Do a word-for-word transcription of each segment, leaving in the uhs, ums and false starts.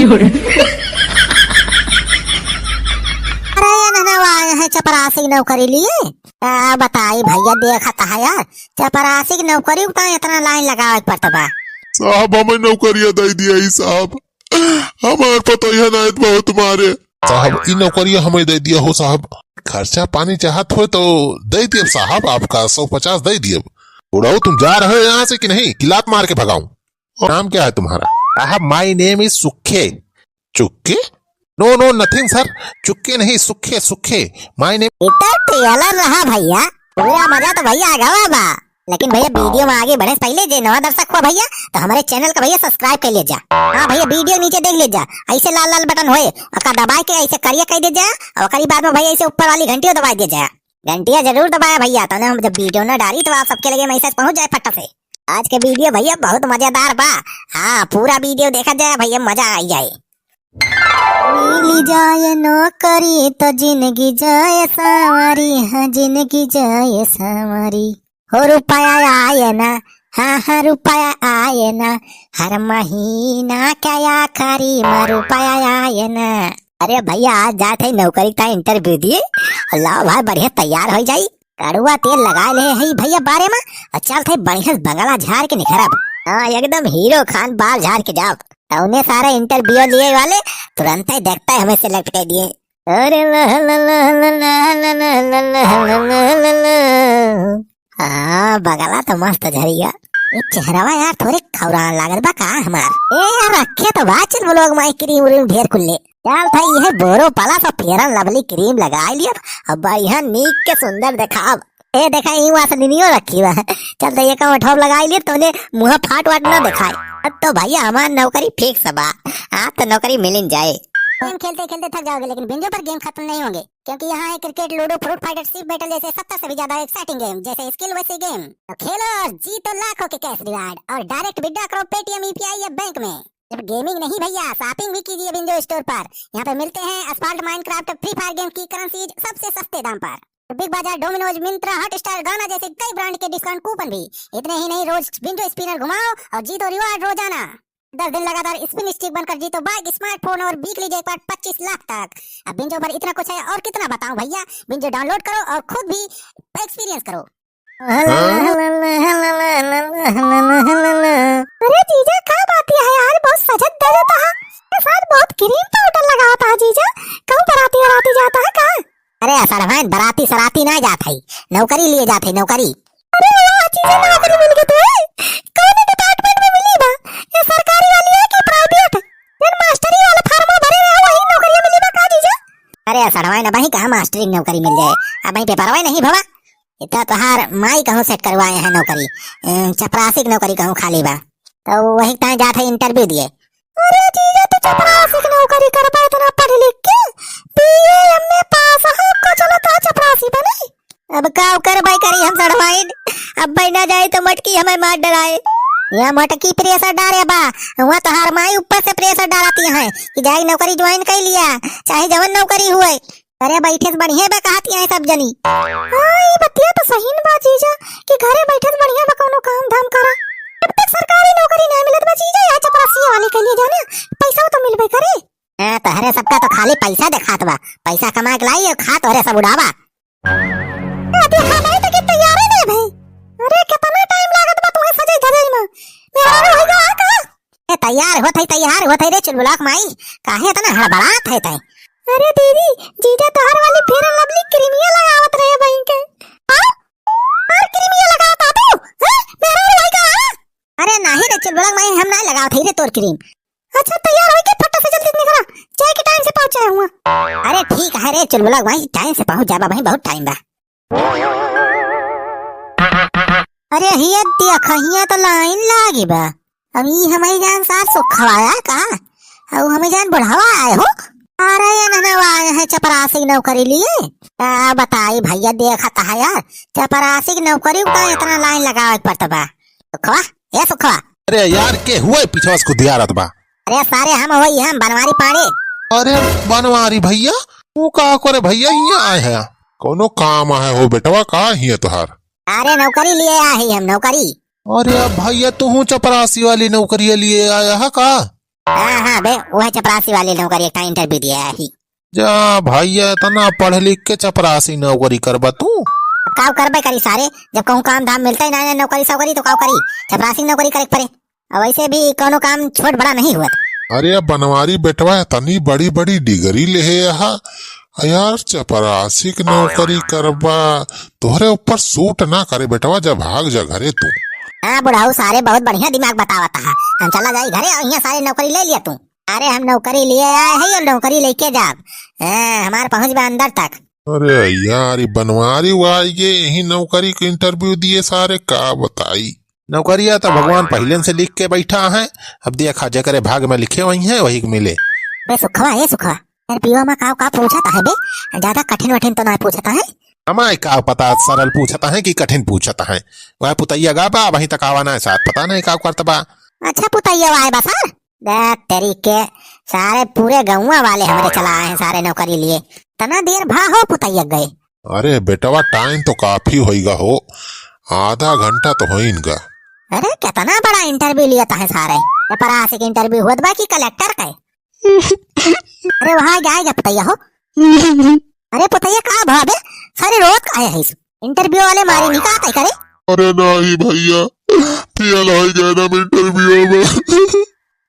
अरे ये ननवा आए हैं चपरासी की नौकरी लिए। आ, बताई भैया, देखत है यार, चपरासी की नौकरी का इतना लाइन लगावे के पड़त बा। साहब, हमें नौकरिया दे दिया ही साहब, हमार पतोहिया नाइत बहुत मारे। साहब, ई नौकरिया हमें दे दिया हो साहब, खर्चा पानी चाहत हो तो दे दिए साहब, आपका सौ पचास दे दिए। उड़ाऊ, तुम जा रहे हो यहाँ से कि नहीं, कि लात मार के भगाऊं? नाम क्या है तुम्हारा? साहब, my name is सुखे। चुक्के? No, no, nothing sir। चुक्के नहीं, सुखे, सुखे। My name इतना trailer रहा भैया, पूरा मजा तो भैया आ गवा बा। लेकिन भैया, video में आगे बढ़े से पहले जे नवा दर्शक हुआ भैया, तो हमारे channel का भैया subscribe कर ले जा। हाँ भैया, video नीचे देख ले जा, ऐसे लाल लाल button होए, ओका दबाए के ऐसे करिया कर दे जा, और ओकरी बाद में भैया ऐसे ऊपर वाली घंटियों दबाए दे जा। घंटिया जरूर दबाया भैया, तने हम जब video ना डाली तो आप सबके लगे message पहुंच जाए फट से। आज के video भैया बहुत मजेदार बा। हाँ, पूरा video देखा जाए भैया, मजा आई जाए। मिली जाए नौकरी तो जिंदगी जाए सांवरी, हाँ जिंदगी जाए सांवरी। हो रुपया आए ना, हाँ हाँ रुपया आए ना, हर महीना के आखिरी में रुपया आए ना। अरे भैया, आज जात है नौकरी का interview दिए, लाओ भाई बढ़िया तैयार हो जाई। कड़ुआ तेल लगा ले है भैया बारे में, और चल थे बढ़िया से बंगला झाड़ के निखरब। हाँ, एकदम हीरो खान बाल झाड़ के जाओ। तौने सारा interview लिए वाले तुरंत ही देखता है हमें select कर दिए। अरे ला ला ला। हाँ, बगला तो मस्त झरिया। ये चेहरावा यार थोड़े खौरान लागत बा का हमार? ए यार, रखे तो बा चल vlog माई cream व्रीम ढेर कुल्ले। चल भाई, ये बोरो पला सब Fair and Lovely cream लगाई लिया, अब बढ़िया नीक के सुंदर देखाब। ए देखा, ई वासलिनियो रखी बा। चल तो ये का ठोप लगाई लिया, तोने मुंह फाट वाट ना देखाए। अब तो भैया हमार नौकरी fix बा। हाँ, तो नौकरी मिलिन जाए। Game खेलते खेलते थक जाओगे, लेकिन बिंजो पर game खत्म नहीं होंगे, क्योंकि यहाँ है cricket, ludo, fruit fighter, ship battle जैसे सत्तर से भी ज्यादा exciting game, जैसे skill versus game। तो खेलो और जीतो लाखों के cash reward और direct withdraw करो Paytm, U P I या बैंक में। सिर्फ gaming नहीं भैया, shopping भी कीजिए बिंजो store पर। यहाँ पे मिलते हैं Asphalt, Minecraft, Free Fire game की currencies सबसे सस्ते दाम पर। Big Bazaar, Domino's, Myntra, Hotstar, Gaana जैसे कई brand के discount coupon भी। इतने ही नहीं, रोज बिंजो spinner घुमाओ और जीतो reward रोजाना। दस दिन लगातार spin streak बनकर जीतो bike, smartphone और weekly jackpot पच्चीस लाख तक। अब बिंजो पर इतना कुछ है और कितना बताऊं भैया, बिंजो download करो और खुद भी experience करो। अरे जीजा, का बात है यार, बहुत सजत धजत है। ये साल बहुत cream powder लगावत है जीजा, कहूँ बराती बराती जाता है का? अरे असलवाइन, बराती सराती ना जात है, नौकरी लिए जात है, नौकरी। अरे वाह जीजा, नौकरी मिल गई तो। कौन department में मिली बा? ये सरकारी वाली है कि private? जन मास्टरी वाला form भरे रहे, वही नौकरी मिली बा का जीजा? अरे असलवाइन, अबहीं कहाँ मास्टरी की नौकरी मिल जाए, अबहीं paper वाई नहीं भवा। इतना तोहार माई कहूँ set करवाए हैं नौकरी, अ, चपरासी की नौकरी कहूँ खाली बा, तो वही ताई जात है interview दिए। अरे जीजा, तू चपरासी की नौकरी करबा, इतना पढ़ लिख के, B A, M A पास है, कुछ ना तो चपरासी बने। अब का कर भाई करी हम सड़वाइन, अब भाई ना जाए तो मटकी हमें मार डराए। यह मटकी pressure डारे बा, वहाँ तोहार माई ऊपर से pressure डालती है कि जाए नौकरी join कर लिया, चाहे जवन नौकरी हुए। घरे बैठे से बढ़िया बा कहत हैं सब जनी। हाँ, ई बतिया तो सही न बा जीजा, कि घरे बैठे से बढ़िया बा कौनो काम धाम करा। जब तक सरकारी नौकरी ना मिलत बा जीजा, यहाँ चपरासी वाली के लिए जाना, पैसा तो मिलबे करे। हाँ, तोहरे सबका तो खाली पैसा देखात बा, पैसा कमा के लाई और खा तोहरे सब उड़ावा। अरे हमारे तो के तैयार ही नहीं भाई। अरे कितना time लागत बा तुम्हें सजे धजे में। मेहरारू हो गया का? ए, तैयार होत है, तैयार होत है रे चुलबुला के माई, काहे इतना हड़बड़ात है तै? अरे दीदी, जीजा तोहर वाली Fair and Lovely क्रीमिया लगावत रहे बहिन के। हाँ? और क्रीमिया लगावत आ तू? हैं? मेहरारू है का? अरे नाही रे चुलबुला के माई, हम नाही लगावत है रे तोर क्रीम। अच्छा, तैयार होई के फट से जल्दी निकला, जाए के time से पहुँचे हुआ। अरे ठीक है रे चुलबुला के माई, time से पहुँच जाबा भाई, बहुत time बा। अरे हिया देख, हिया तो line लागी बा। अब ई हमारी जान सार सुखवाया का? अब हमें जान बुढ़ावा आए हो? अरे ये ननवा आए हैं चपरासी नौकरी लिए। आ, बताई भैया, देखत है यार, चपरासी की नौकरी का इतना line लगावे के पड़त बा। सुखवा, ए सुखवा। अरे यार, के हुए पीछवा से कुदियारत बा? अरे सारे हम होई, हम बनवारी पाड़े। अरे बनवारी भैया, तू का करे भैया हियाँ आए है? कौनो काम आए हो बेटवा, का हियाँ तोहार? अरे नौकरी लिए आए ही हम, नौकरी। अरे अब भैया, तू हूँ चपरासी वाली नौकरी लिए आया है का? हाँ, हाँ बे, वह चपरासी वाली नौकरी का interview दिया ही। जा भैया, इतना पढ़ लिख के चपरासी नौकरी करबा तू? अब का करबे करी सारे, जब कहूँ काम धाम मिलते ही ना, ना नौकरी सौकरी, तो का करी? चपरासी नौकरी करे के पड़े। और वैसे भी कोनो काम छोट बड़ा नहीं हुआ। अरे अब बनवारी बेटवा, इतनी बड़ी बड़ी degree लेहे यहाँ, यार चपरासी के नौकरी करबा, तोहरे ऊपर suit ना करे बेटवा, जब भाग जा घरे तू। हाँ बुढ़ऊ, सारे बहुत बढ़िया दिमाग बतावत है। हम चला जाई घरे और यहाँ सारे नौकरी ले लिया तू। अरे हम नौकरी लिए आए हैं और नौकरी लेके जाब। हाँ, हमार पहुँच बा अंदर तक। अरे यार, ये बनवारी हुआ, ये यही नौकरी के interview दिए सारे, का बताई। नौकरिया तो भगवान पहिले से लिख के बैठा है, अब देखा जेकरे भाग में लिखे वही है, वही के मिले। बे सुखवा, ए सुखवा, interview में का, का पूछत है बे? ज्यादा कठिन वठिन तो ना पूछत है? हमारे का पता, सरल पूछत है कि कठिन पूछत है। वह पुतैया गा बा, वहीं तक आवा ना है साथ, पता नहीं का करत बा। अच्छा, पुतैया आए बा सर? दे तेरी के, सारे पूरे गौवा वाले हमरे चला आए हैं सारे नौकरी लिए। तना देर भा हो पुतैया गए। अरे बेटवा, time तो काफी होइगा हो, आधा घंटा तो होइन गा। अरे कितना बड़ा interview लिया था है सारे, ये परासी के interview होत बा कि collector के? अरे वहाँ जाएगा पुतैया हो। अरे पुतैया का भा बे, सारे रोत काहे है इस? Interview वाले मारे निकालते करे। अरे नहीं भैया, fail हो गए ना हम interview में।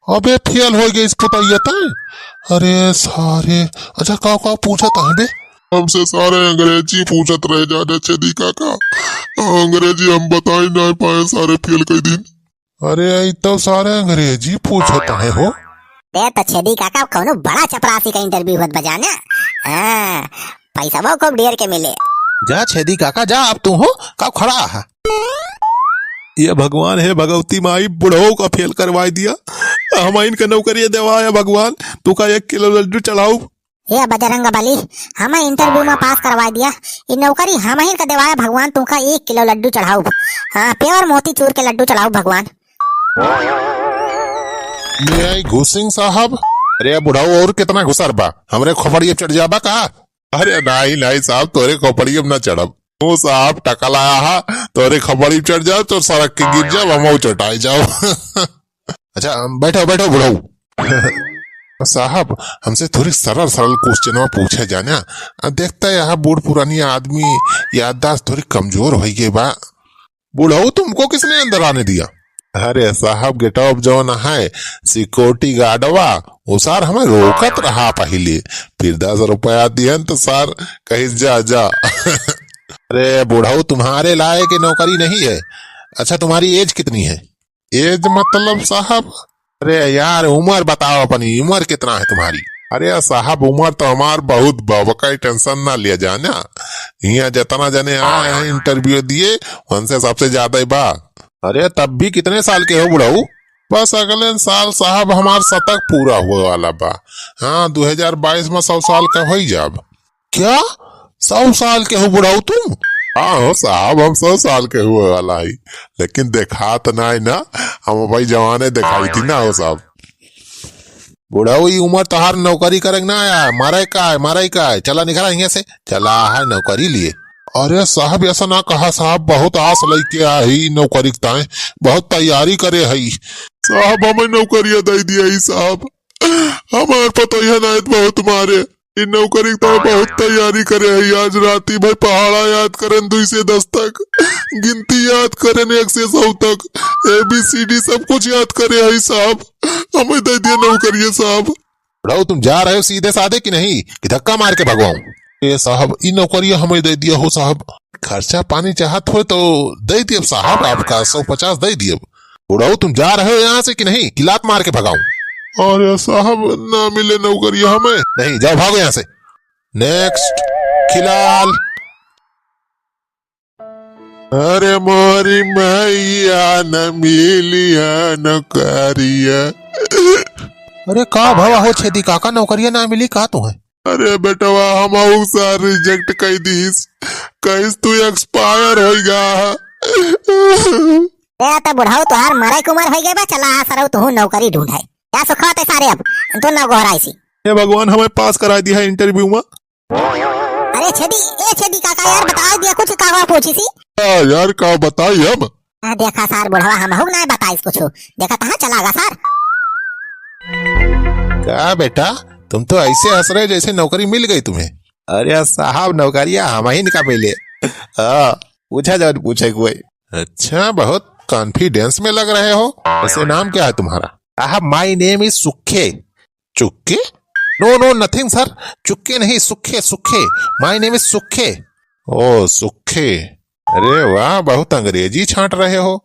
अबे fail हो गए इस पुतैया तय। अरे सारे, अच्छा का का पूछत है बे? हमसे सारे अंग्रेजी पूछत रहे जाने छेदी काका, अंग्रेजी हम बताई नहीं पाए, सारे fail कर दिन। अरे ई तो सारे अंग्रेजी पूछत है हो। ते तो छेदी काका कौनो बड़ा चपरासी का interview होत बा जाने। हाँ, पैसा वो खूब ढेर के मिले। जा छेदी काका जा, अब तू हो का खड़ा है। ये भगवान, हे भगवती माई, बुढ़ऊ का fail करवाई दिया, हम इनका नौकरी देवाया भगवान, तू का एक किलो लड्डू चढ़ाऊ। हे बजरंग बली, हमें interview में pass करवाई दिया, ये नौकरी हम ही का देवाया भगवान, तू का एक किलो लड्डू चढ़ाऊ। हाँ, pure मोतीचूर के लड्डू चढ़ाऊ भगवान। May I घुसिंग साहब? अरे बुढ़ऊ, और कितना घुसर बा, हमरे खोपड़ी पे चढ़ जाबा का? अरे नाई नाई साहब, तोरे खोपड़ी पे ना चढ़ब। तू साहब टकला आहा, तोरे खोपड़ी पे चढ़ जाओ तो सड़क के गिर जाओ, हम चटाई जाओ। अच्छा, बैठो बैठो बुढ़ऊ। साहब, हमसे थोड़ी सरल सरल question पूछे जाना। देखता यहाँ बूढ़ पुरानी आदमी याददाश्त थोड़ी कमजोर हो गए बा। बुढ़ऊ, तुमको किसने अंदर आने दिया? अरे साहब, गेटवा जौन है, security guard वा, वो सार हमें रोकत रहा पहिले, फिर दस रुपया दिहन तो सार कहिस, "जा, जा।" अरे बुढ़ऊ, तुम्हारे लायक ये नौकरी नहीं है। अच्छा, तुम्हारी age कितनी है? Age मतलब साहब? अरे यार, उम्र बताओ अपनी, उम्र कितना है तुम्हारी? अरे साहब, उम्र तो हमार बहुत बा, वका tension ना लिया जाए ना। यहाँ जितना जने आए हैं interview दिए, उनसे सबसे ज्यादा ही बा। अरे तब भी कितने साल के हो बुढ़ऊ? बस अगले साल साहब हमार शतक पूरा हुए वाला बा। हाँ, दो हज़ार बाईस में सौ साल का हो ही जाब। क्या? सौ साल के हो बुढ़ऊ तुम? हाँ हो साहब, हम सौ साल के हुए वाला ही, लेकिन देखात ना है ना, हम भाई जवाने दिखाई थी ना हो साहब। बुढ़ऊ, ई उम्र तोहार नौकरी करे के ना आया, मारे का है, मारे का है, चला निकला यहाँ से, चला है नौकरी लिए। अरे साहब, ऐसा ना कहा साहब, बहुत आस लेके आए ही नौकरी के ताए, बहुत तैयारी करे है। साहब, हमें नौकरिया दे दिया ही साहब, हमार पतोहिया नायत बहुत मारे, इन नौकरी के ताए बहुत तैयारी करे है। आज राती भर पहाड़ा याद करें दुई से दस तक, गिनती याद करें एक से सौ तक, A B C D सब कुछ याद करे है साहब, हमें दे दिया नौकरिया साहब। बुढ़ऊ, तुम जा रहे हो सीधे साधे कि नहीं, कि धक्का मार के भगवाऊं? ए साहब, ई नौकरिया हमें दे दिया हो साहब। खर्चा पानी चाहत हो तो दे दिया साहब, आपका सौ पचास दे दिया। बुढ़ऊ, तुम जा रहे हो यहाँ से कि नहीं, कि लात मार के भगाऊं? अरे साहब, ना मिले नौकरिया हमें। नहीं, जाओ, भागो यहाँ से। Next, खिलाल। अरे मोरी मैया, न मिलिया नौकरिया। अरे का भवा हो छेदी काका, नौकरिया ना मिली का तुम्हें? अरे बेटवा, हमहू सार reject कई दीस, कहिस तू expire होई गा। ए, त बुढ़ऊ तोहार मरे के उमर होई गई बा, चला आ सरऊ तू नौकरी ढूंढे। जा सुखवा ते सारे अब, तू ना गोहराई सी। हे भगवान, हमें pass कराई दिया है interview में। अरे छेदी, ए छेदी काका यार, बताई दिया कुछ, का हुआ पूछी सी? आ, यार, का बताई हम? आ, देखा सार बुढ़वा, हमहू ना बताइस कुछ। देखा तहाँ चला गा सार। का बेटा, तुम तो ऐसे हँस रहे जैसे नौकरी मिल गई तुम्हें। अरे साहब, नौकरिया हमहिन का मिले। हाँ, पूछा जौन पूछे कोई। अच्छा, बहुत confidence में लग रहे हो। वैसे नाम क्या है तुम्हारा? साहब, my name is सुखे। चुक्के? No, no, nothing sir। चुक्के नहीं, सुखे, सुखे। My name is सुखे। ओ, सुखे। अरे वाह, बहुत अंग्रेजी छाँट रहे हो।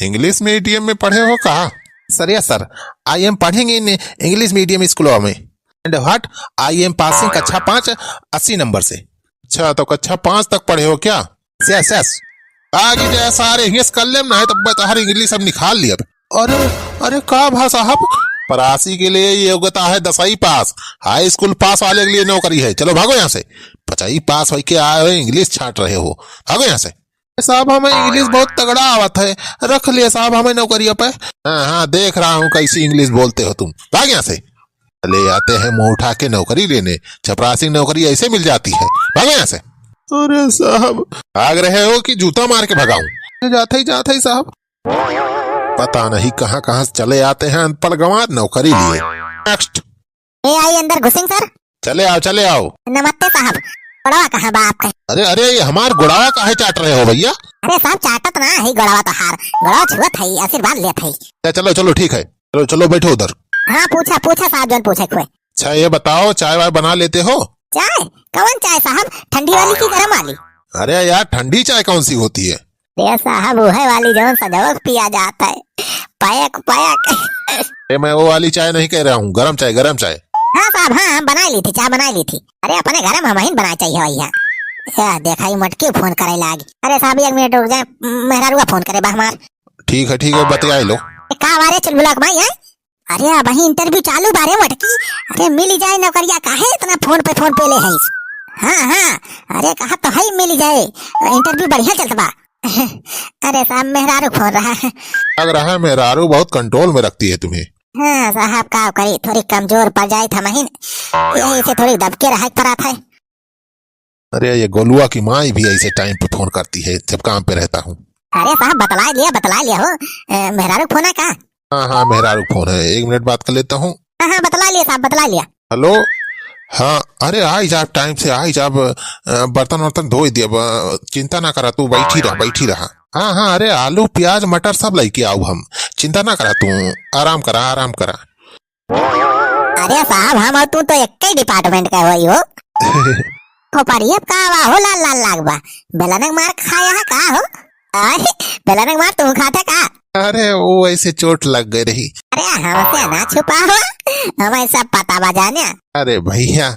English medium में पढ़े हो का? Sir, yes sir, I am पढ़ेंगे in English medium स्कूलों में। And what? I am passing कक्षा पाँच अस्सी नंबर से। अच्छा, तो कक्षा पाँच तक पढ़े हो क्या? Yes, yes। आगे जाए सारे हियस कर लेम, नाहीं तब तोहार English हम निकाल लियब। अरे, अरे का भा साहब? चपरासी के लिए योग्यता है दसवीं पास, high school पास वाले के लिए नौकरी है। चलो भागो यहाँ से। पचई पास होके आए हो, English छाँट रहे हो, भागो यहाँ से। साहब, हमें English बहुत तगड़ा आवत है, रख लिए साहब हमें नौकरिया पे। हाँ, हाँ, देख रहा हूँ कैसी English बोलते हो तुम, भाग यहाँ से। चले आते हैं मुँह उठा के नौकरी लेने, चपरासी नौकरी ऐसे मिल जाती है, भागो यहाँ से। अरे साहब। भाग रहे हो कि जूता मार के भगाऊं? जाते ही, जाते ही साहब। पता नहीं कहाँ कहाँ से चले आते हैं अनपढ़ गंवार नौकरी लिए। Next। ए आई अंदर घुसिंग sir। चले आओ, चले आओ। नमस्ते साहब, गोड़वा कहाँ बा आपके? अरे, अरे, ये हमार गोड़वा काहे चाट रहे हो भैया? अरे साहब, चाटत ना है गोड़वा तोहार, गोड़वा छुअत है, आशीर्वाद लेत है। अच्छा, चलो, चलो, ठीक है, चलो, चलो, बैठो उधर। हाँ, पूछा, पूछा साहब, जौन पूछे के होए। अच्छा, ये बताओ, चाय वाय बना लेते हो? चाय? कौन चाय साहब, ठंडी वाली कि गरम वाली? अरे यार, ठंडी चाय कौन सी होती है? अरे साहब, उहे वाली जौन सजवक पिया जात है, पैक पैक। ए, मैं वो वाली चाय नहीं कह रहा हूँ, गरम चाय, गरम चाय। हाँ साहब, हाँ, हम बनाई ली थी, चाय बनाई ली थी। अरे अपने घर में हमहिन बनाए चाहिए भैया। या देखा, ई मटकी फोन करे लागी। अरे साहब, एक मिनट रुक जाए, मेहरारुआ फोन करे बा हमार। ठीक है, ठीक है, बतियाए लो। ए, का बारे चुलबुला के माई है? अरे अबहीं interview चालू बा रे मटकी। अरे मिल जाए नौकरिया, काहे इतना फोन पे फोन पे ले है? हाँ, हाँ, अरे कहा तो है मिल जाए, interview बढ़िया चलत बा। अरे साहब, मेहरारू फोन रहा है। लग रहा है मेहरारू बहुत control में रखती है तुम्हें। हाँ साहब, का करी, थोड़ी कमजोर पड़ जाए था महीन, यही से थोड़ी दबके रहे के पड़ा था। अरे, ये गोलुआ की माई भी ऐसे time पे फोन करती है जब काम पे रहता हूँ। अरे साहब, बतला लिया, बतला लिया हो। ए, मेहरारू फोन है का? हाँ, हाँ, मेहरारू फोन है, एक मिनट बात कर लेता हूँ। हाँ, हाँ, बतला लिया साहब, बतला लिया। Hello। हाँ, अरे आई जाब, time से आई जाब, अ, बर्तन वर्तन धोई दियब, अ, चिंता ना करा, तू बैठी रहा, बैठी रहा। हाँ, हाँ, अरे आलू, प्याज, मटर सब लइके आउब हम, चिंता ना करा तू, आराम करा, आराम करा। अरे साहब, हम और तू तो एक ही department का होई हो। खोपड़िया का बा हो, लाल लाल लाग बा। बेलनक मार खाया है का हो? अरे, बेलनक मार तू खाते का? अरे, वो ऐसे चोट लग गई रही। अरे, हमसे ना छुपा हो, हमें सब पता बा जाने। अरे भैया।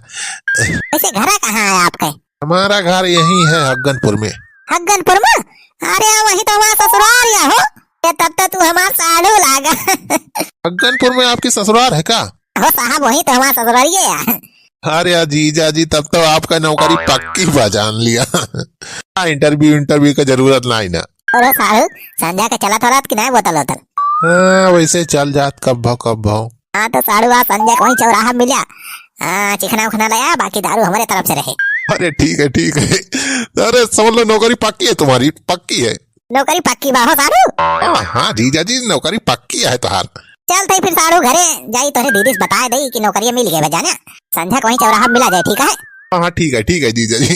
वैसे घरा कहाँ है आपके? हमारा घर यहीं है हग्गनपुर में। हग्गनपुर में? अरे, वही तो हमार ससुराल या हो। ए, तब तो तू हमार साढ़ू लागा। हग्गनपुर में आपकी ससुराल है का? हो साहब, वही तो हमार ससुराल ये है। अरे जीजा जी, तब तो आपका नौकरी पक्की बा, जान लिया। हाँ, interview, interview का जरूरत ना है ना। अरे साढ़ू, संझा के चलत हो रात कि नहीं बोतल होतल? हाँ, वैसे चल जात कब भो, कब भो। हाँ, तो साढ़ू, आज संझा के वहीं चौराहा मिला। हाँ, चिखना उखना लाया, बाकी दारू हमारे तरफ से रहे। अरे ठीक है, ठीक है। अरे समझ लो, नौकरी पक्की है तुम्हारी, पक्की है। नौकरी पक्की बा हो साढ़ू? हाँ, हाँ, जीजा जी, नौकरी पक्की है तोहार। चल तई फिर साढ़ू घरे जाई, तोहरे दीदी से बताए दई कि नौकरी मिल गई बा जाने। संझा के वहीं चौराहा मिला जाए, ठीक है? हाँ, हाँ, ठीक है, ठीक है, जीजा जी।